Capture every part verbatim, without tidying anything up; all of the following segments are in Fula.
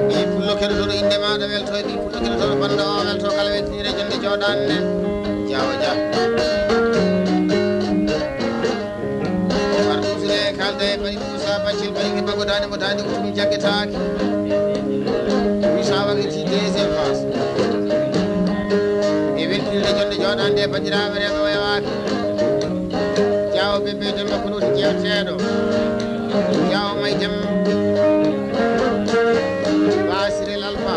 Ɓiy pullo keɗotooɗo innde maaɗa welto, e ɓiy pullo keɗotooɗo bannda o welto, kala weltiniire e jonnde jooɗaande. Jaawo Jah. War duusude e kaalde e Bari Moussa Bathily, Bari ke baggo daande mo daande utum jaggetaake. Moussa wagirti deuxième phase. E weltiniire e jonnde jooɗaande e banndiraaɓe rewɓe waywaaka. Jaawo Bébé Demba Kuluuti jeewteeɗo. Jaawo May Demba. Ba Sirel Alfa.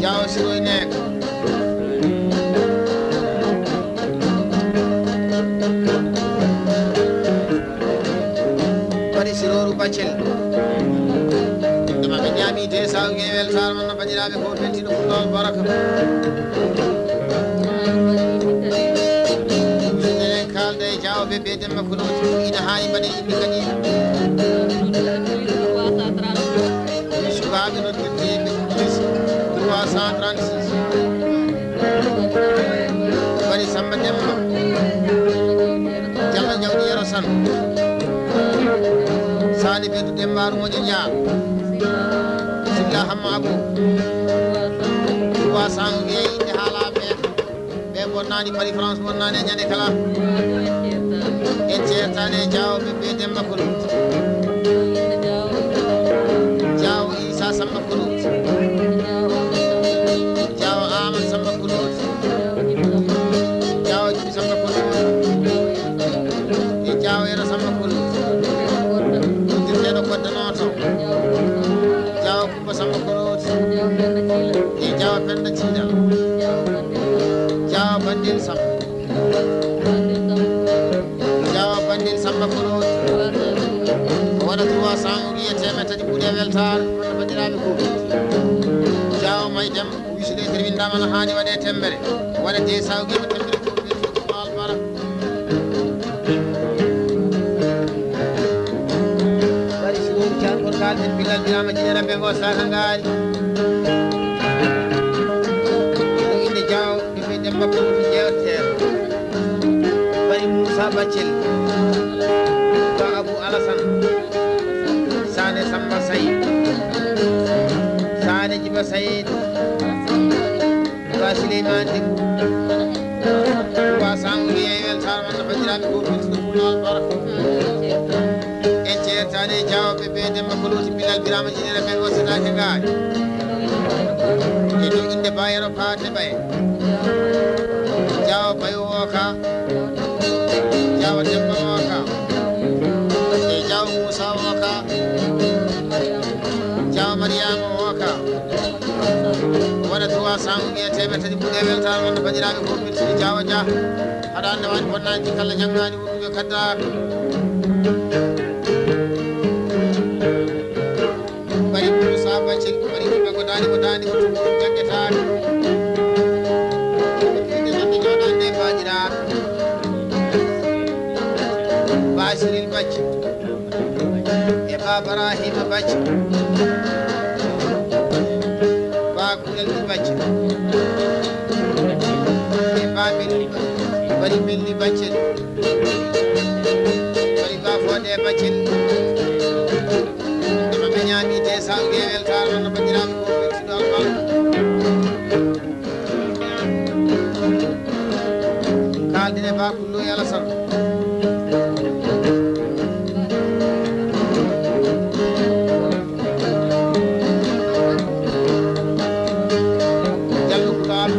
Jaawo Siroy Neek. Bari Sirooru Baccel. Ɗum ɓe ñaami de saw nge weltaare mon no banndiraaɓe ko weltiiɗo Pullo Albaraka. Enen kaalde e Jaawo Bébé Demba Kuluuti. Ina haani mbaɗe indi kadi. Sukaaɓe noddirde yimɓe plus trois cent trente-six. Bari Samba Demba. Jallo Jawdi Yero San. Sani Bedu Demba Rumo Joja. Silla Hamma Abu. Trois cent wiye inde haalaaɓe. Ɓe bonnaani Paris France, bonnaani e ñande kala. En ceertaani e Jaawo Bébé Demba Kolo. Jaawo Isa Samba Kolo. Jaawo Amadou Samba Kolo. Jaawo Jibi Samba Kolo. E Jaawo Yero Samba Kolo. Uddirteeɗo Kodda Nooto. Jaawo Kumba Samba Kolo. E Jaawo Penda Ciida. Jaawo Bandel Samba. Jaawo Bandel Samba Kolo. O waɗa trois cent, o wiye teemeɗɗe tati buuɗe weltaare. Wonno banndiraaɓe ko. Jaawo May Dem, o wisde e nder winndama no haani waɗe temmbere. O waɗa de saw gima temmbere ko ɓe tuuti Baal Bara. Bari si won can kon kal en bilal birama jinera be go saka ngari. Inde Jaawo, ɓe Demba Kolo fi jeewte. Bari Moussa Baccel. Ba Abou Alassane. Sane Samba Saye. Sane Djiba Saye. Ba Souleymane Debou. Ba Sango Gueye e weltaare mon no banndiraaɓe ko weltude Pullo Albaraka. En ceertaani e Jaawo Bébé Demba Kolo ti bilal birama jinera men wasanaake ngaari. E dow innde Bayero Paate Baye. Jaawo Bayo Wooka. Jaawo Demba Wooka. E Jaawo Muusa Wooka. Jaawo Mariyaama Wooka. Wona trois cent ou bien teemeɗɗe tati buuɗe weltaare mon no banndiraaɓe ko weltude Jaawo Jah. Haɗa annde waɗi bonnaaji kala janngaani wurdude kaddaaka. Bari Moussa Baccel, bari ɗum ɓe ko daande, ko daande, ko ɗum ɗum jaggetaake. Inde jannde jooɗaande e baajiraaɓe. Ba Siril Baccel. E Ba Barahima Baccel. Ba Kulel Baccel. E Ba Mel-, Bari Melli Baccel. Bari Ba Fode Baccel. Ɗum ɓe ñaami de saw ge weltaare no banndiraaɓe ko weltiɗo Alfa. Kaalden e Ba Kullo e Alasan. Jallo Kulaal.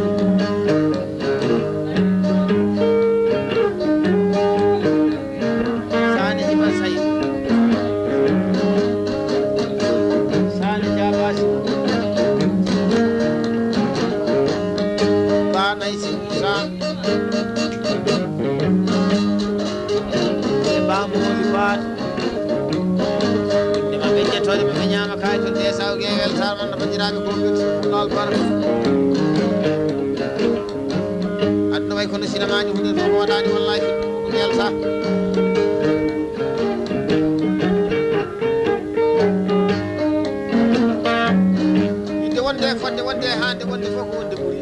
Sani Iba Say. Sani Jabasi. Ba Nay Si Musa. E Ba Moli Fatou. Nde ma ɓe ƴettoode, ɓe ɓe ñaama kaay to nde saw ge weltaare mon no banndiraaɓe ko ɓe Pullo Albaraka. Aduna way kono sinamaaji huunde fof waɗaani wallahi ko yalta. Yidde wonde e fodde, wonde e haande, wonde fof ko wonde ɓuri.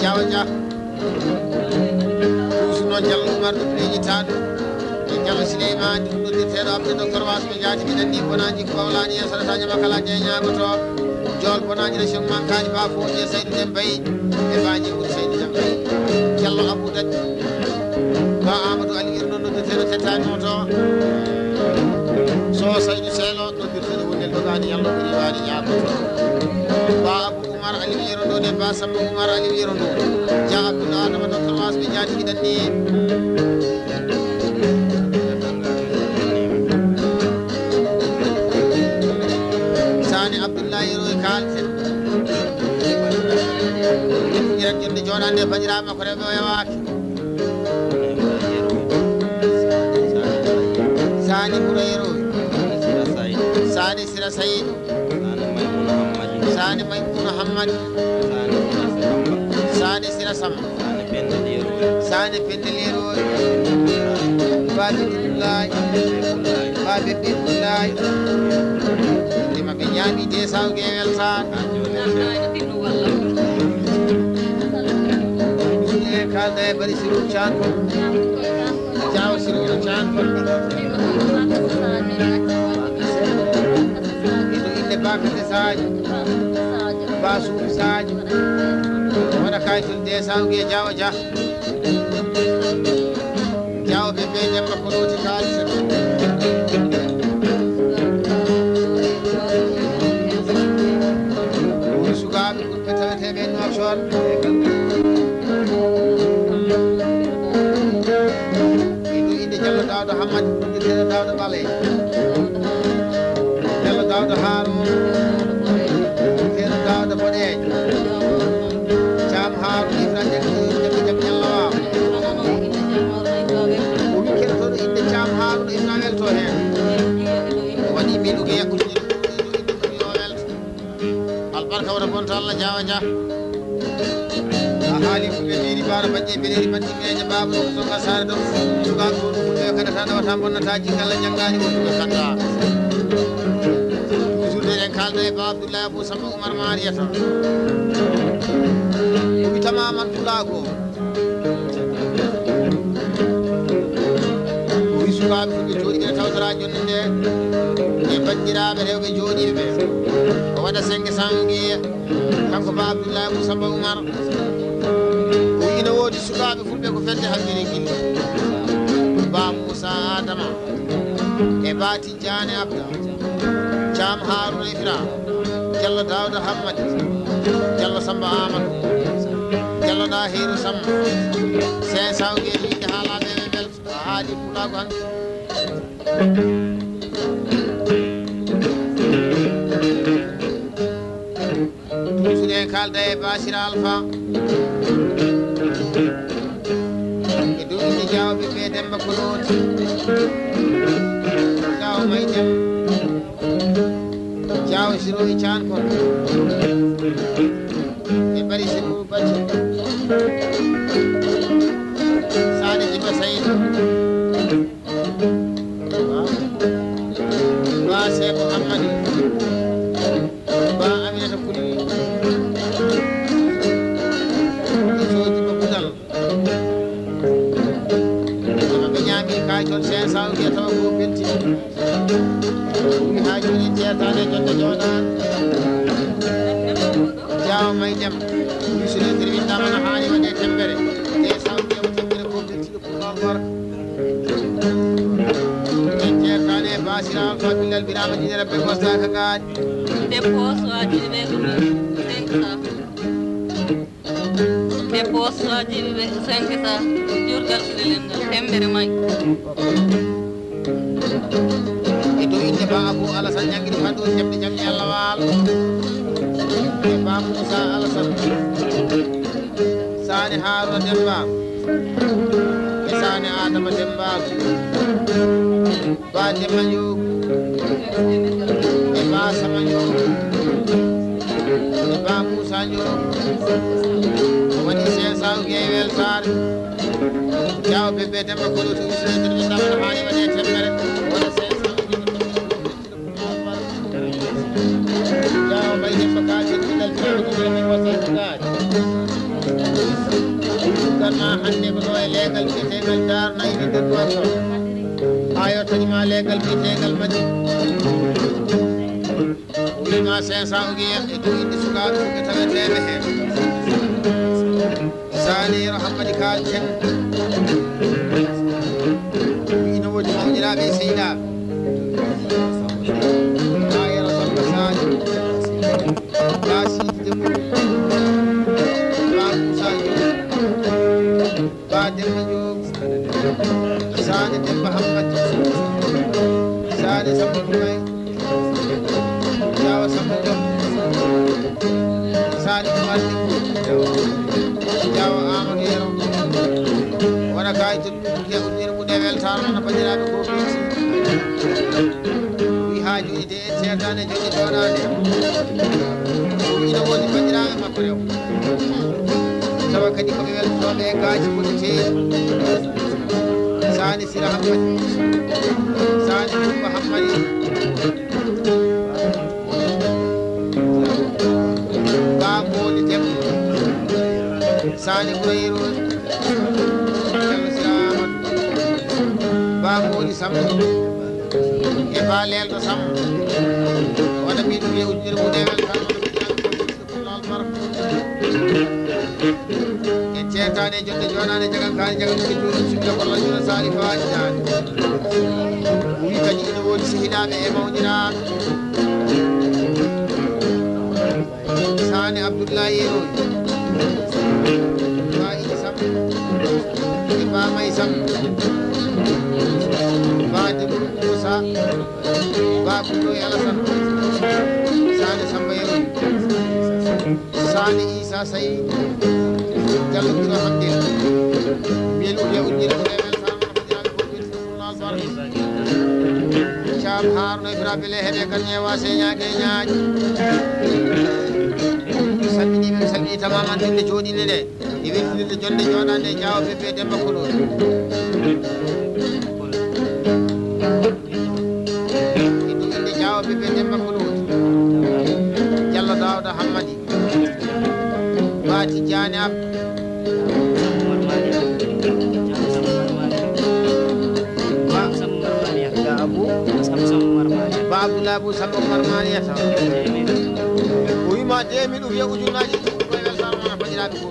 Jaawa Jah. Duusuno Jallo Umar ɗo preejitaaɗo. E Jallo Sileymaani ɗum noddirteeɗo Abdou Docteur Waas ko jaatigi ɗanni bonaaji ko ɓawlaani en saɗata ñama kala jeñaago to. Jool bonaaji ɗo Cheikh Mankaaji Ba Fodé Saydu Dem Bayi. E Baaji Wuro Saydu Dem Bayi. Jallo Abou Daj. Ba Amadou Ali Irno noddirteeɗo tettaani mo to. So Saydu Seelo noddirteeɗo wonde dogaani Yallo ko riiwaani ñaago to. Ba Abu Umar Aliou Yero Ndo, Demba Samba Umar Aliou Yero Ndo. Dia Abdoul Adama Docteur Waas ɓe jaatigi ɗanni. Sani Abdoulaye Yero e Kaalte. Ɓe fuɗɗirat jonde jooɗande e banndiraaɓe makko rewɓe o yawaaki. Sani Bura Yero. Sani Sira Sayidu. Sani Maymuna Hammadi. Sani Maymuna Hammadi. Sani Sira Samba. Sani Sira Samba. Sani Pende Leroy. Sani Pende Leroy. Babi Abdullahi. Babi Abdullahi. Ndema ɓe ñaami de saw gewel tan. Kalda e bari siru can. Jaawo Sirino Caan. Ino innde Bakate Sadio. Ba Suufi Sadio. Wona kayitol de Sadio Gueye Jaawo Dia. Jaawo ɓe ɓe Demba ko ɗoti kayit. Woni sukaaɓe. Ɓe taweteeɓe e Nouakchott. Ɓe ɗo innde Jallo Daawda Hammadi, innde Daawda Ɓale. Jallo Daawda Haaro, innde Daawda Boɗeejo. Caam Haaro, Ibrahima Jabi Jabi Ñalla Waawa. O wi kene toon innde Caam Haaro, Ibrahima welto heen. O waɗi miɗo ko yakkude o welto. Albarka wata bonta Allah jaawa jah. A haali fulɓe mbiiri baara baƴƴe beneeri baɗɗi meeje baaba ɗo ko soka saare ɗo. Sukaaɓe ɗo ɗo fulɓe kadata ɗawata bonnata jikka Allah janngaani wonduɓe kadda. Toujours eɗen kaalda e Ba Abdoulaye Abou Samba Oumar Mariata. Ko witama man pulaago. O wi sukaaɓe fulɓe jooɗiiɓe e tawtoraa jonde nde e banndiraaɓe rewɓe jooɗiiɓe ɓe. O waɗa cinq cent wiye kanko Ba Abdoulaye Moussa Ba Oumar. O wi ina woodi sukaaɓe fulɓe ko fedde habbiri gilli. Ba Moussa Adama e Ba Tijjaani Abda. Caam Haaruna Ifra, Jallo Daawda Hammadi, Jallo Samba Amadou, Jallo Ɗahiru Samma, cinq cent wiye yimɓe haalaaɓe ɓe mbelto, a haali pulaagu hanki. Toujours en kaalda e Basira Alpha. E dow inde Jaawo ɓiɓɓe Demba ko looti. Jaawo may dem. Jaawo Siro e Caan kon. E bari Siro bacci. Saane Jiba Saydu. Ba Seeko Hammadi. Ba Aminata Kuli. Soodi ko Budal. Kono ɓe ñaami kay toon cinq cent wiye tawa ko belti. Wi haa jooni jeetaade e jonde jooɗaade. Jaawo may dem. Wi so nder winndama no haani waɗe tembere. Cinq cent wiye ko tembere ko belti. En jeertaani e Baasira Alfa Billal Biraama Jine Rabbe Gostaaka Gaari. Debbo o so a jiɗi ɓe ɗum cinq cent. Debbo o so a jiɗi ɓe cinq cent. Jurgal Sirelel ngal, tembere may. E dow innde Ba Abou Alassane Ñanngiri Faɗo Jemɗe Jam e Allah Waalo. E Ba Moussa Alassane. Saare Haaruna Demba. E Saare Adama Demba. Ba Demba Ñoogu. E Ba Sama Ñoogu. E Ba Moussa Ñoogu. Woni cinq cent wiye weltaare. Jaawo bébé Demba Kolo to Isra Demba Dama haani waɗe tembere. Wona cinq cent. Jaawo mbay Demba Kaaji, Bilal Jaawo, Jaawo, Jaawo, Jaawo. Ma hannde ko ɗo e leegal biyeteegal Daar Nayi nder Duwar ɗo. Haa yottanima leegal biyeteegal Madi. O wiima cinq cents ogiyen e dow inde sukaaɓe ɓe taweteeɓe heen. Sani Yero Hammadi Kaalten. Ina woodi mawɗiraaɓe e sehiilaaɓe. Haa Yero Samba Sani. Ba Sidi Demba. Ba Moussa Diop. Ba Demba Diop. Sani Demba Hammadi. Sani Samba Dumay. Jaawa Samba Diop. Sani Umar Diop. Jaawa Amadou Yero. Wona kay to ɗum ke uddire mu dewel tan na bandiraɓe ko wi ha joni de en certane joni ɗonade. Ina woni bandiraɓe makko rew. Tawa kadi ko ɓe weltoɓe e kaaji ko te. Sani Sira Hammadi. Sani Kumba Hammadi. Ba Mooli Dem. Sani Koyro. Ba Mooli Samb. E Ba Lelɗo Samb. Wona mbiɗo wiya ujunere mum e weltaare. En ceertaani e jonde jooɗaade jagal kaani jagal ɗum e juuɗe sujjo ko lajjuna saali faaji daani. O wi kadi ina woodi sehilaaɓe e mawniraaɓe. Saane Abdullahi Yeroy. Ba Idi Sam. E Ba May Sam. Ba Debbo Musa. Ba Fullo e Alasan. Saane Samba Yeroy. Sani Isa Sayi Diallo Giro Hamdin. Mil uya uddira ko e weltaare mon fotiraɓe ko ɓiɗɗo Fullo Albar. Caam Haruna Ibrahima Bele heɓe kan ñewa señaade ñaaji. Salmini ɓe salmini tamaman ɗum nde jooɗinde nde. E weltinirde jonde jooɗande Jaawo Bebbe Demba Kolo. E ɗum inde Jaawo Bebbe Demba Kolo. Jallo Daawda Hammadi. Ba Tijjaani Abdu. Ba Abu. Ba Abdullahi Abu Samba Umar Maniyata. O wima deux mille ou bien ujunnaaji ɗiɗi ko e weltaare mon a bandiraɓe ko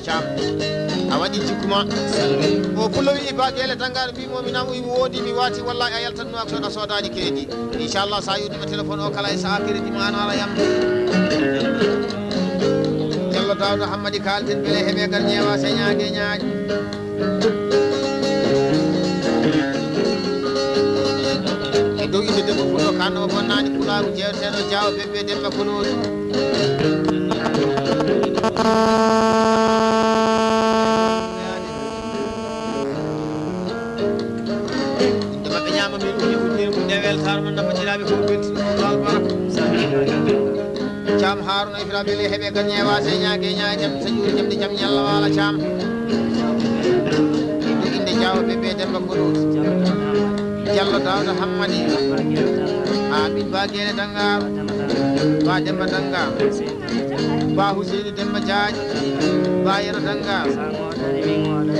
Caam. A waɗi jikku ma. O Fullo wi ba Gele Tangaɗo mbimo mi nam o wimo woodi mi waati wallahi a yaltan no ak soda sodani crédit. Inchallah sa yudima téléphone o kala e saha crédit ma an ala yam. Jallo Daawda Hammadi Kaalten Bele heɓe gar ñeewa señaade ñaaƴ. E dow inde debbo Fullo kanno o bonnaani pulaaru jeewteeɗo Jaawo Bebbe Demba Koloori. Inde maɓɓe ñaama min uji uddire mum nde weltaare mon nafatiraaɓe fof belti ɗum ɗo albaraka. Caam Haaruna Ibrahima Bele heɓe gañe waase ñaage ñaage jam sa juuri jamɗe jam ñalla waala Caam. Inde Jaawo Bebbe Demba Koloori. Jallo Daawda Hammadi. Amin Ba Gene Dangaar. Ba Demba Dangaar. Ba Huseyni Demba Jaañ. Ba Yero Dangaar.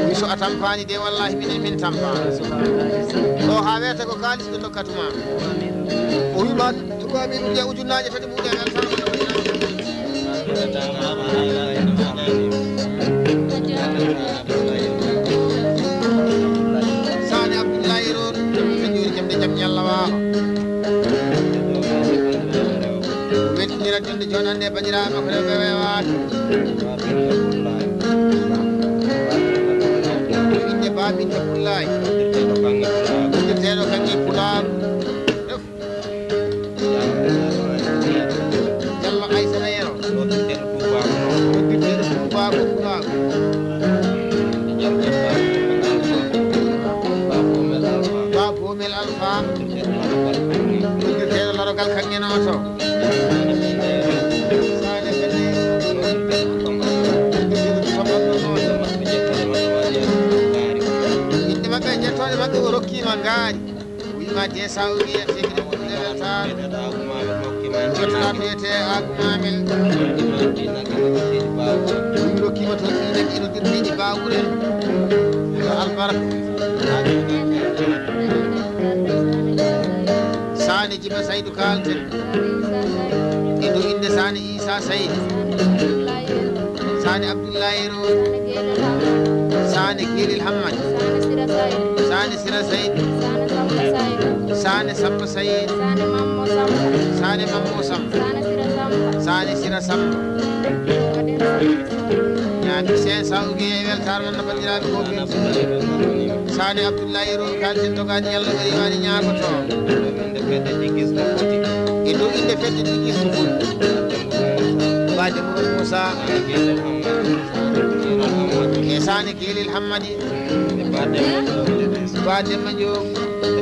Mi so a tampaani de wallahi minen min tampaani. Ɗo haa weeta ko kaalis ɓe ndokkatuma. O wima sukaaɓe ɗum ya ujunnaaje tati mbuɗe weltan. Sani Abdullahi Roon, ɓe juuri jam de jam ñalla waalo. Weltinira jonde jonande bandiraɓe makko rewɓe wewaade. Inde Babinta Pullaay. Uddirteeɗo kaŋŋe Pulaar. Jallo Aysata Yero. Uddirteeɗo Tuubaaku Pulaar. Ba Boomel Alfa. Uddirteeɗo Larogal Kaŋŋe Nooto. Inde maɓɓe e jettooɗe maɓɓe o rokkiima ngaari. O wiima de sa o wiya tekki de ko ɗum lewel taar. Jottoɗaa wiyetee Agu Mamel. Min rokkima toon ɗiɗi nagge ino dirtiiɗi baawuɗe. Yo albarka. Saane Jiba Saydu kaalten. E dow innde Saane Issa Saydu. Saane Abdullahi Yero. Saane Gelel Hammadi. Saane Sira Saydu. Saane Samba Saydu. Saane Samba Saydu. Saane Mammo Samba. Saane Mammo Samba. Saane Sira Samba. Saane Sira Samba. Ñaami cinq cents uge e weltaare mon no banndiraaɓe ko ɓen. Saane Abdullahi Yero kaalten togaani Yallo ɓe riiwaani ñaagoto. E dow innde fedde ɗi gisno foti. Ba Demba Moussa. E Saane Gelel Hammadi. Ba Demba Diop.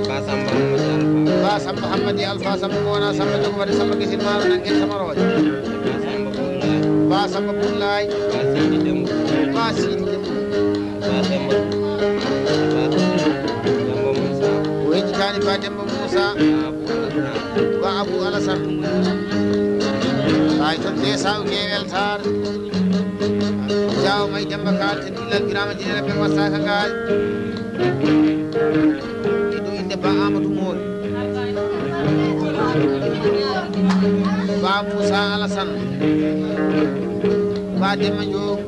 Ba Samba Hammadi Alpha. Ba Samba Hammadi Alpha, Samba ko wona Samba Jogo waɗi Samba Gesin Maaro nanngen Samarooje. Ba Samba Bullaay. Ba Sidi Demba. Ba Sidi Demba. Ba Demba. Ba Demba Moussa. O yejjitaani Ba Demba Moussa. Ba Abu Alassane. Ba Abu Alassane. Ɓay toon de saw ge weltaare. Jaawo may Demba kaalten. Bilal Birama Jinere ɓe wasaaka ngaari. E dow innde Ba Amadou Moori. Ba Moussa Alassane. Ba Demba Diop.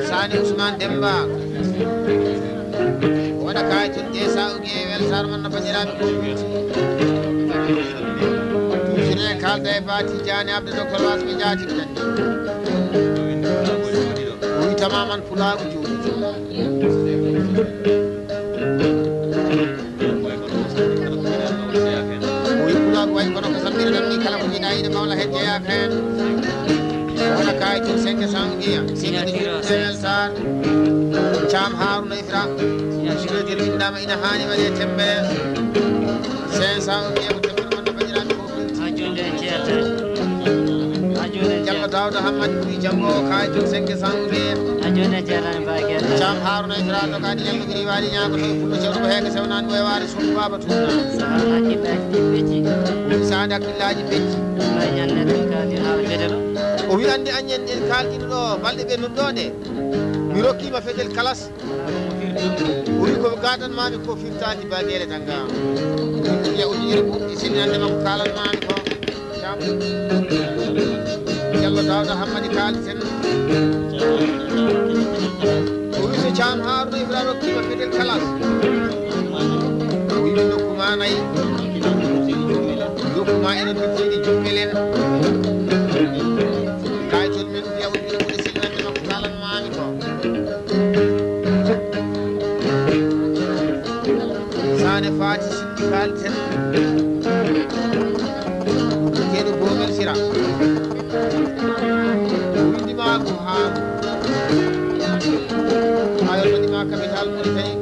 Sani Ousmane Demba. Wona kay tun de sa uge weltaare mon no banndiraaɓe ko. Tujire kalda e Ba Tidiane Abdou Docteur Wasmi Diaty. O wi tamaman pulaagu jooɗi. O wi pulaagu wayi kono ko sammbira ɗam ni kala ko ina ina mawla heen jeyaaka heen. Wona kaay tun cinq cents ngiya. Signature o Sel Sarr. Caam Haruna Ifra. Signature winndama ina haani waɗe tembe. Cinq cents o wiye ko tembe. Ha jooni en jeeyata. Ha jooni en Jallo jeeyata. Daawda Hammadi ɓuri janngo o kaay tun cinq cents uge. Ha jooni en jeeyata ne mbawi gerte. Caam Haruna Ifra dogaani yalluɓe riwaani ñaago tawi pullo cewɗo ko heege sewnaani ko e waare suudu baaba tuuna. Saha hakkillaaji ɗi pecci. Saha hakkillaaji pecci. Ɗum noon ñande ɗum kaali haala fedelo. O wi anndi aññen ɗen kaalɗino ɗo balɗe ɓe nunɗo ɗe. Mi rokkiima fedel kalas. O wi ko gadanmaami ko firtaaki bageere tan ga. Wiya o yiiri ɓurɗi sellinande makko kaalanmaami ko. Caam. Jallo Daawda Hammadi kaalten. O wi so Caam Haaruna Ibrahima rokkiima fedel kalas. O wi mi nokku ma nayi. Nokku ma ene biftiɗi jummelen. Kayitol men wiya o yiiri ɓurɗi sellinande makko kaalanmaami ko. Saane Faati Siddi Kaalten. Keɗo Boomel Sira. Windima ko haa. Ayo, windima capital Mauritanie.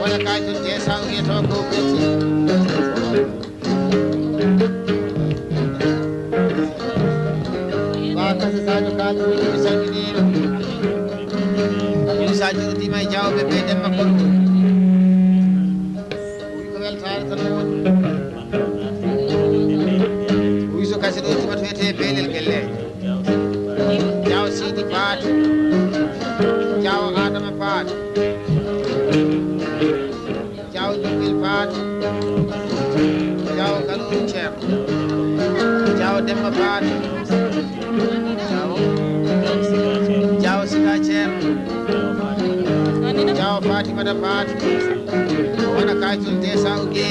Wona kay to Desa wiyetoo ko Beti. Ba Kasa Sadio Kane, mi salminiima. Yunusa juuɗiima e Jaawo ɓe, ɓe Demba Kolo. Wi ko weltaare tan woni. Wi so kasi ɗo jima to wiyetee Beelel Gelle. Jaawo Siidi Paate. Jaawo Adama Paate. Jaawo Jibril Paate. Jaawo Galori Ceerno. Jaawo Demba Paate. Jaawo. Jaawo Siga Ceerno. Jaawo Fatimata Paate. Wona kayitol Desa Uge.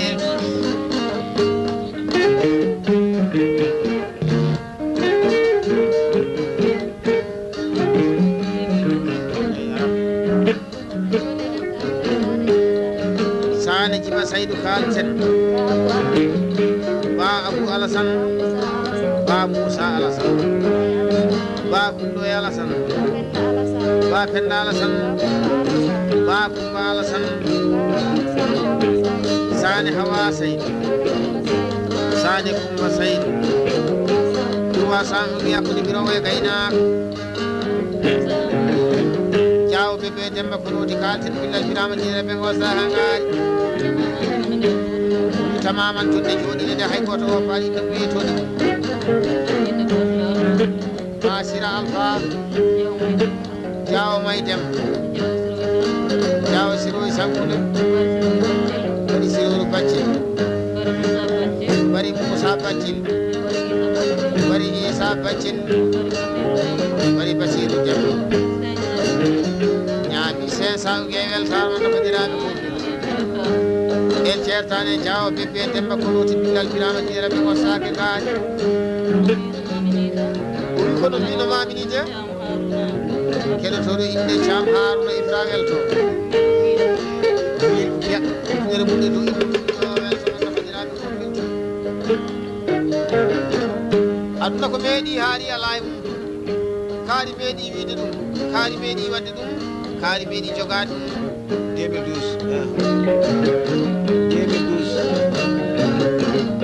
Saane Jiba Saydu Kaalten. Ba Abu Alasan. Ba Muusa Alasan. Ba Kulloy Alasan. Ba Penda Alasan. Ba Kumba Alasan. Saane Hawa Saydu. Saane Kumba Saydu. Trois cents ugi hakkunde Birowo e Gaynaako. Jaawo bébé Demba Konoodi Kaalten Billal Birama Dieng Ɓe Ngosa Hangaari. Tamaman tun nde jooɗini nde hay gooto o faali inde wiyetooɗo. Maa Sira Alfa. Jaawo may dem. Jaawo Siroy Sankule. Bari Siroy Baccel. Bari Muusa Baccel. Bari Iisa Baccel. Bari Basiiru Dem. Ñaami cinq cents nge weltaama no banndiraaɓe fof. En ceertaani e Jaawo Bébé Demba Koloti Bilal Birama Jeera ɓe o saake ngaari. O wi kono mino maminide. Keɗotooɗo innde Caam Haaruna Ibrahima welto. Ɓiɓɓe mum e dow Ibrahima welto no safajiraaɓe fof welto. Aduna ko meeɗi haari alaa e mum. Kaari meeɗi wiide ɗum, kaari meeɗi waɗde ɗum, kaari meeɗi jogaade ɗum. Deux mille douze, ah. Deux mille douze.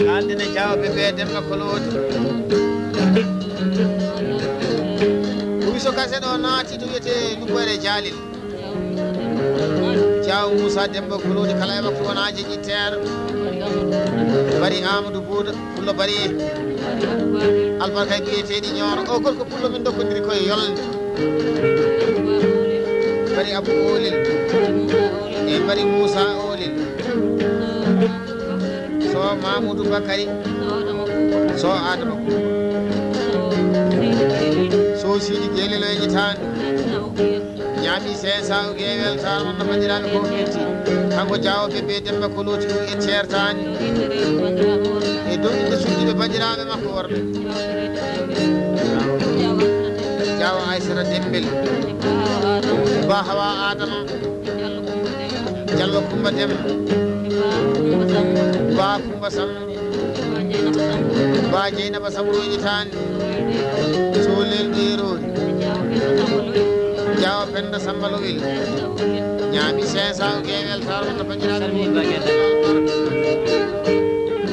Haalde ne Jaawo Bébé Demba Koloti. Ko wiso gase ɗo naati to wiyetee Lubboyre Jaalel. Jaawo Muusa Demba Koloti kala e makko wona jeñi teer. Bari Amadou Bouda. Pullo Bari. Albarka e biyeteeɗi Ñooro. O gorko Pullo min dokkodiri koye yolnde. Bari Abou Olel. E Bari Moussa Olel. So Mamoudou Bakary. So Adama Kouba. So Sidi Gelelo e Italie. Ñaami cinq cents o gewel tan wonno banndiraaɓe ko ɓetti. Kanko Jaawo Bébé Demba Koloti ɗum e ceertaani. E dow innde suddiiɓe banndiraaɓe makko worɓe. Jaawo Aysata Dembel. Ba Hawa Adama. Jallo Kumba Dem. Ba Kumba Sam. Ba Jeynaba Sambo Itaani. Soolel Ɓeeroori. Jaawo Penda Samba Lowel. Ñaami cinq cents o gewel tan wonno banndiraaɓe.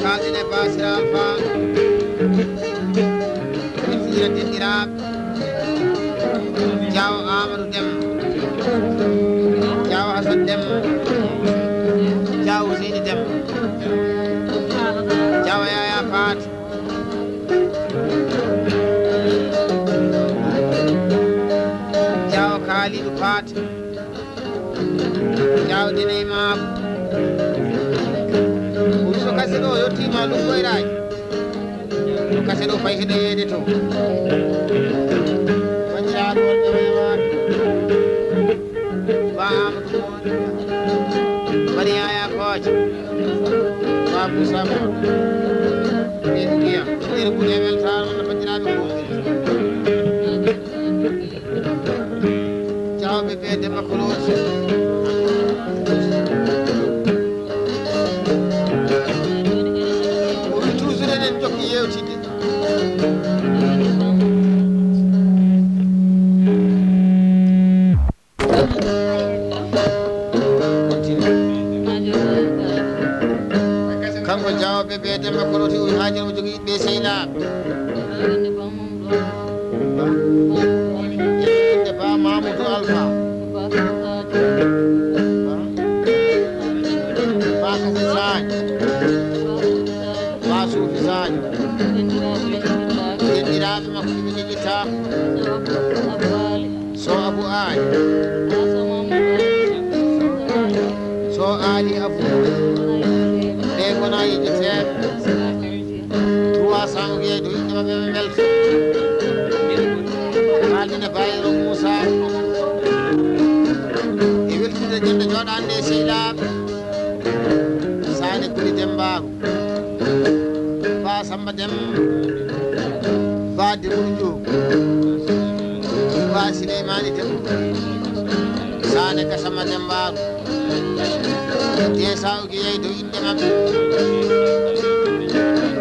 Kaalɗen e Ba Sira Alfa. Min fiyira denɗiraaɓe. Jaawo Amadou Dem. Jaawo Hasan Dem. Jaawo Seydi Dem. Jaawo Yaya Faat. Jaawo Kalidou Faat. Jaawo Dine Maabo. Ko wiso kase ɗo yettiima Lumboyraay. Ko kase ɗo fayi heɗoyeede to. Banndiraaɓe wonɓe Weemaare. Ba Amadou Moodi. Bari Yaya Kooc. Ba Moussa Moodi. Ɓe ndiyam. Ɓe ɓuri e weltaare walla banndiraaɓe fof. Jaawo Bébé Demba Koloti. O wi toujours enen jokki yewtidde. Kanko Jaawo Bébé Demba Koloti o wi haa joni o jogii ɓe seynaaɓe. Inde Ba Mamoudou Alpha. Ba Kasa Sadio. Ba Soufi Sadio. Denɗiraaɓe makko ɓe ƴeƴƴitaama. So Abou Aly. So Ali Abou. Ɓe ngona yejjeteeɓe. Trois cents o wiye to yimɓe maɓɓe ɓe welta. Kaalden e Bayero Moussa. E weltinde jonde jooɗaande e sehilaaɓe. Saane Kuli Demmbaaru. Ba Samba Dem. Ba Demuru Joob. Ba Sileymaani Dem. Saane Gasama Demmbaaru. Desa o giyey to inde maɓɓe.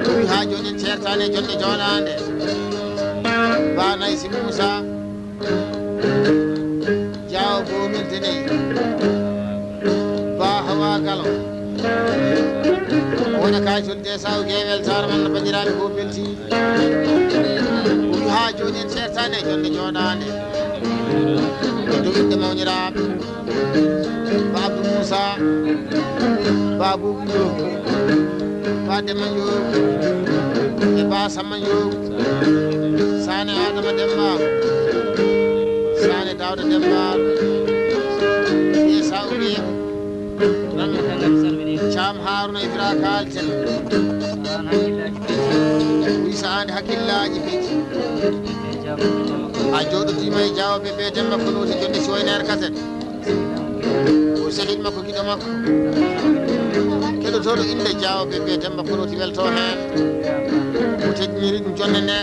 Ɗum haa jooni en ceertaani e jonde jooɗaande. Ba Naysi Muusa. Jaawo Boomel Deney. Ba Hawa Galo. Wona kay toon desa o gewel taar man no banndiraaɓe ko belti. Ɗum haa jooni en ceertaani e jonde jooɗaande. E dow inde mawniraaɓe. Ba Abdou Moussa. Ba Boubou Diop. Ba Demba Njogu e Ba Samba Njogu, Sane Adama Demba, Sane Dawda Demba, e Sawɓe, Caam Haruna Ibra Kalten, wi sa ande hakkillaaji piiji, a jooɗotiima e Jaawo Bébé Demba Kolooti jonde si waynaare kaset. O sehil makko, giɗo makko, keɗotooɗo innde Jaawo Bébé Demba Kolooti welto heen. O teddiniri ɗum jonde nde.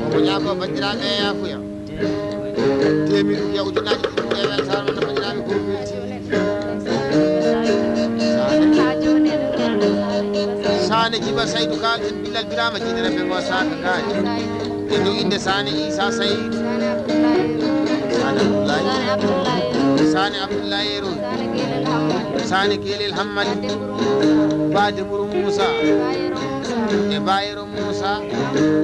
Omo ñaagoo banndiraaɓe e yaafuya. Teemedde ujineeje ɗiɗi e weltaare mon, banndiraaɓe ko welti. Sane Jiba Saydu Kal en Bilal Birama Jiinere ɓe ngo Saaka Gaari. E dow innde Sane Isa Saydu. Sane Abdullahi. Sane Abdullahi. Sane Abdullahi Yeru. Sane Kelel Hammadi. Ba Demuru Musa. E Bayero Musa.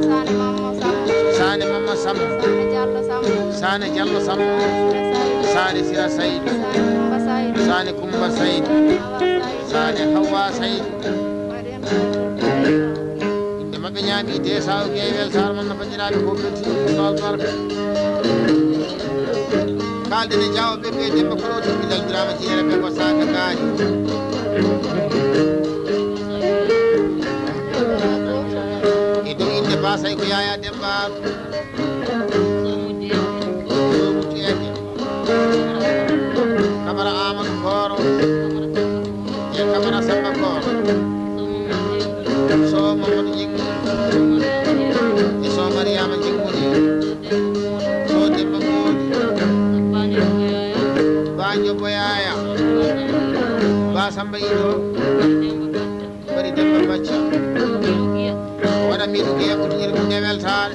Sane Mamma Sambo. Sane Mamma Sambo. Sane Jallo Sambo. Sane Jallo Sambo. Sane Sira Saydu. Sane Kumba Saydu. Sane Kumba Saydu. Sane Hawa Saydu. Sane Hawa Saydu. Inde maɓɓe ñaami de sawo gey weltaare mon no banndiraaɓe ko belti ɗum albarka. Kaalden e Jaawo Bébé Demba Kolooti Bilal Birama Jiinere ɓe ngo Saaka Gaari. E dow innde Ba Say ko Yaya Demba. Somuji Eke. Kamara Amadou Koro. E Kamara Samba Koro. So Mamadou Jiggo. E so Mariama Jiggo. So Demba Modi. Ba Jobo Yaya. Ba Samba Ido. Bari Demba Bacca. O waɗa miɗo giya ko ɗiɗi ɗum e weltaare.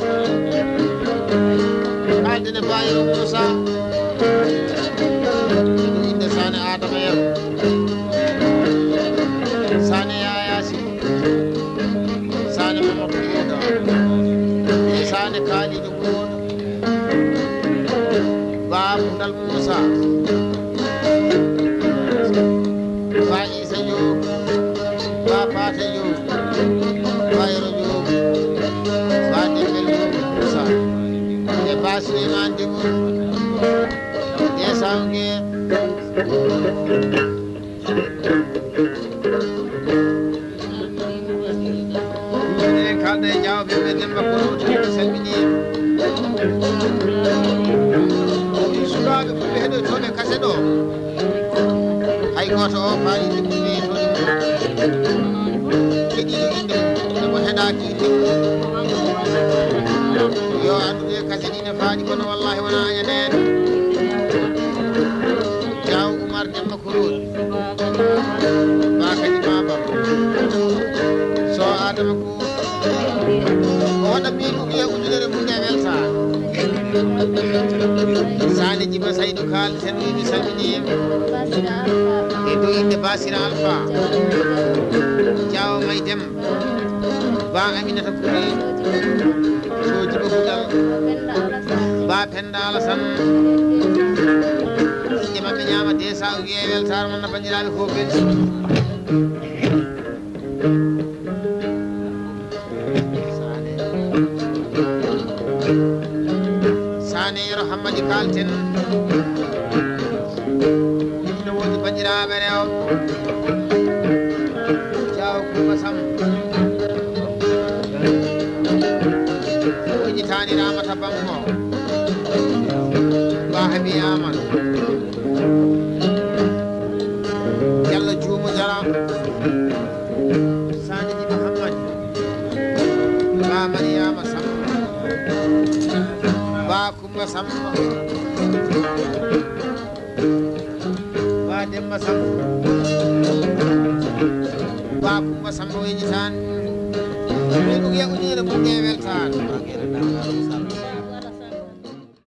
Kaalden e Bayero Musa. Ɗum innde Sane Adama Yero. Sane Yaya Si. Sane Mamadou Ɓeydo. E Sane Kalidou Gowon. Ba Budal Musa. Ba Isa Diop. Ba Pate Diop. Ba Yero Diop. Ba Dembel Diop Musa. E Ba Souleymane Demo. E Sangue. Minen kaalda e Jaawo Bébé Demba Kolooti, en calminii. Sukaaɓe fulɓe heɗotooɓe kase ɗo. Hay gooto o faali inde fulɓe heɗotooɓe. Keɗiiɗo inde mum, emo heɗaaki inde mum. Yo addude kase ɗi ne faali kono wallaahi wonaa añaneede. Jaawo Umar Demba Kolooti. Ba kadi ma ba. So Adama ko. O waɗa min ugiya ujunere mum e welta. Sane Jiba Saydu Kal, sen wi mi salmini. E dow inde Basira Alfa. Jaawo may dem. Ba Aminata Kure. So Jiba Budal. Ba Penda Alasan. Sinde maɓɓe ñaama de sa o wiye weltaare mon no banndiraaɓe fof belti. Sane Yero Hammadi Kalten. Ɗum no woni banndiraaɓe rewɓe. Jaawo Kumba Sam. Wujitaani Ramata Banko. Ba Habi Aman. Yalla Juumo Jara. Saniji Muhammad. Ba Mariama Samba. Ba Kumba Samba. Ba Demba Samba. Ba Kumba Samba weji tan. Min ɗum yaɓɓinire mum e weltaare.